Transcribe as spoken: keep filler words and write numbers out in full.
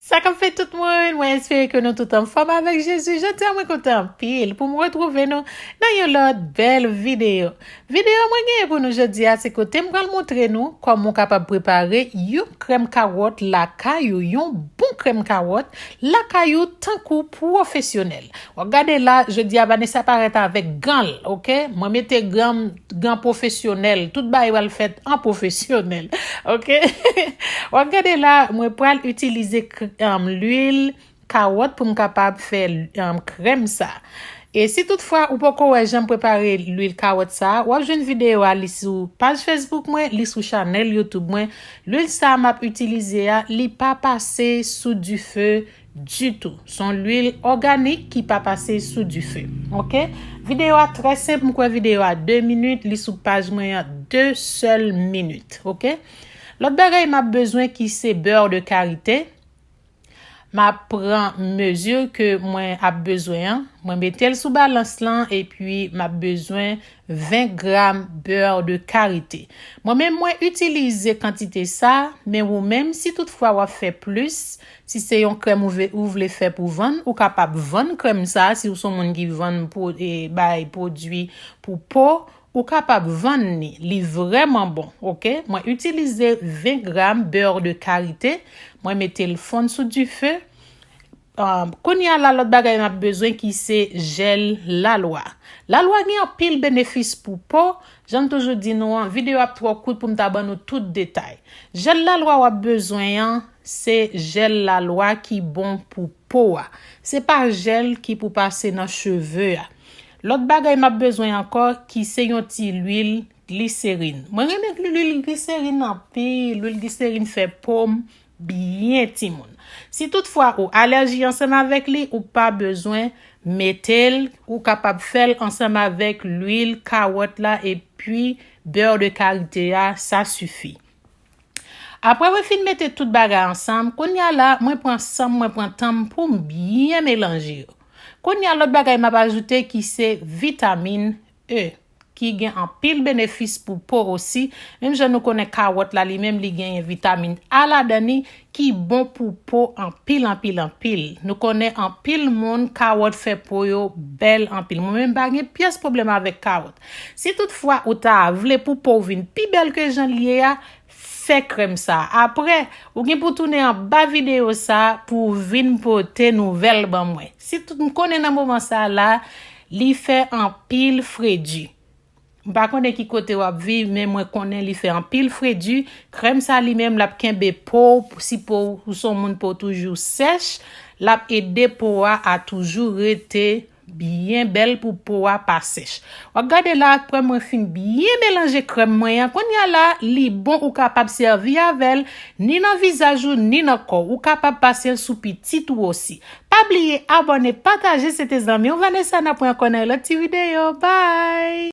Sa k ap fèt tout moun, mwen espere ke nou tout anfòm avèk Jezi. Jodi a mwen kontan anpil pou m retwouve nou nan yon lòt bèl videyo. Videyo mwen genyen pou nou jodi a, se kote m pral montre nou kòman w kapab prepare yon krèm kawòt lakay ou, yon bon krèm kawòt lakay ou tankou pwofesyonèl. W ap gade la, jodi a Vanessa parèt avèk gan l, oke? Mwen mete gan, gan pwofesyonèl, tout bagay pral fèt an pwofesyonèl, oke? W ap gade la, mwen pral itilize k-, um, lwil kawòt pou m kapab fè, um, krèm sa. E si toutfwa ou poko wè jan m prepare lwil kawòt sa, w ap jwenn videyo a li sou paj Facebook mwen, li sou chanèl YouTube mwen. Lwil sa m ap itilize a, li pa pase sou dife ditou. Se yon lwil òganik ki pa pase sou dife. Oke? Videyo a trè senp, m kwè videyo a de minit, li sou paj mwen an de sèl minit. Oke? Lòt bagay m ap bezwen ki se bè de karite. M ap pran mezi ke mwen ap bezwen an, mwen mete l sou balans lan, epi m ap bezwen ven gram bè de karite. Mwen menm, mwen itilize kantite sa, men ou menm, si toutfwa w ap fè plis, si se yon krèm ou ve-, ou vle fè pou vann, ou kapab vann krèm sa, si w se yon moun ki vann pwo-, e, bay pwodui pou po, ou kapab vann li, li vrèman bon, oke? Mwen itilize ven gram bè de karite, mwen mete l fonn sou dife. Um, kounye a la, lòt bagay m ap bezwen ki se jèl lalwa. Lalwa gen anpil benefis pou po. Jan m toujou di nou an, videyo ap twò kout pou m ta ban nou tout detay. Jèl lalwa w ap bezwen an, se jèl lalwa ki bon pou po a. Se pa jèl ki pou pase nan cheve a. Lòt bagay m ap bezwen ankò, ki se yon ti lwil gliserin. Mwen renmen lwil gliserin anpil. Lwil gliserin fè po m byen, timoun. Si toutfwa ou alèji ansanm avèk li, ou pa bezwen mete l, ou kapab fè l ansanm avèk lwil kawòt la epi bè de karite a, sa sifi. Apre mwen fin mete tout bagay ansanm, kounye a la, mwen pran san m, mwen pran tan m pou m byen melanje yo. Kounye a, lòt bagay m ap ajoute ki se vitamin E, ki gen anpil benefis pou po osi. Menm jan nou konnen kawòt la, li menm li genyen vitamin A ladan li, ki bon pou po anpil, anpil, anpil. Nou konnen anpil moun, kawòt fè po yo bèl anpil. Mwen menm pa gen pyès pwoblèm avèk kawòt. Si toutfwa ou ta vle pou po w vin pi bèl ke jan l ye a, fè krèm sa. Apre, ou gen pou tounen anba videyo sa pou w vin pote nouvèl ban mwen. Si tout m konnen nan moman sa la, li fè anpil fredi. M pa konnen ki kote w ap viv, men mwen konnen li fè anpil fredi. Krèm sa li menm, l ap kenbe po w, si po w, ou se yon moun po w toujou sèch, l ap ede po a, a toujou rete byen bèl pou po a pa sèch. W ap gade la, apre mwen fin byen melanje krèm mwen an, kounye a la, li bon, ou kapab sèvi avè l, ni nan vizaj ou, ni nan kò w. Ou kapab pase l sou pitit ou osi. Pa bliye abòne, pataje, se te zanmi w Vanessa, n ap wè ankò nan yon lòt ti videyo. Bye!